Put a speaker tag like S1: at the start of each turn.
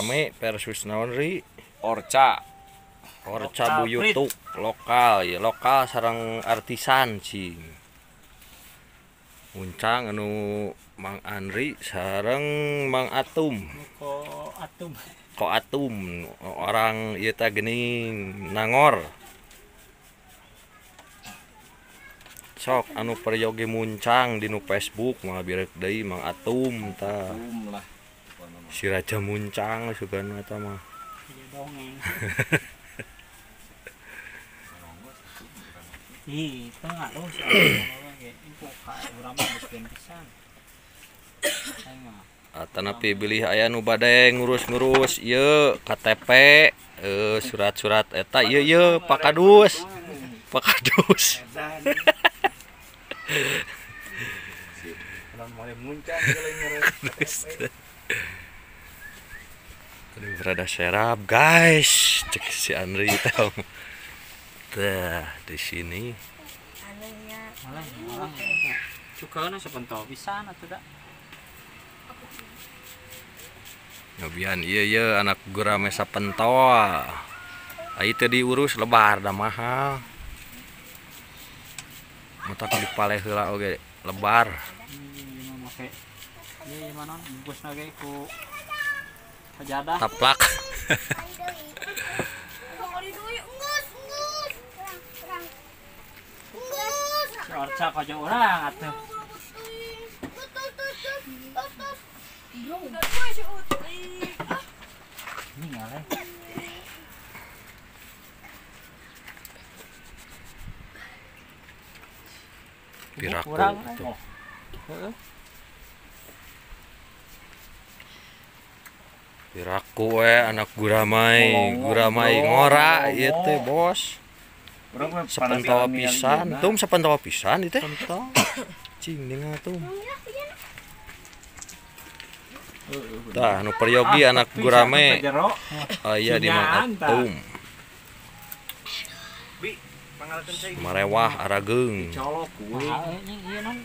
S1: gurame versus naon ri?
S2: Orca.
S1: Orca buyutuk lokal ya, lokal sareng artisan cing. Muncang anu Mang Andri sareng Mang Atum.
S3: Ko Atum.
S1: Ko Atum orang ieu teh geuning Nangor. Sok anu peryogi muncang di nu Facebook mah birek deui Mang Atum tah. Si Raja Muncang sugan eta mah.
S3: Ih, tengah lo sih.
S1: Atanapi bilih aya nu bade ngurus-ngurus ieu KTP, surat-surat eta ieu ieu Pak Kadus. Pak Kadus. Aduh, rada serap guys, cek si Andri tahu. Tah, di sini.
S3: Cukana sepentol pisan atuh da.
S1: Nyobian ieu ieu anak gurame sapentol. Ai teu diurus lebar da mahal. Matak dipaleh heula oge lebar.
S3: Ieu mah make. Ieu mah naon bungkusna ge ku sajadah.
S1: Taplak.
S3: Orca kaja urang atuh. Ini ngaleh.
S1: Piraku tuh. Piraku we anak guramai, guramai ngora ieu teh bos. Sepentol pisan, tum sepentol pisan ieu teh. Cing ningal tum. Tah anu peryogi anak gurame. Aya di Mang Atum. Marewah arageung.
S3: Ieu non.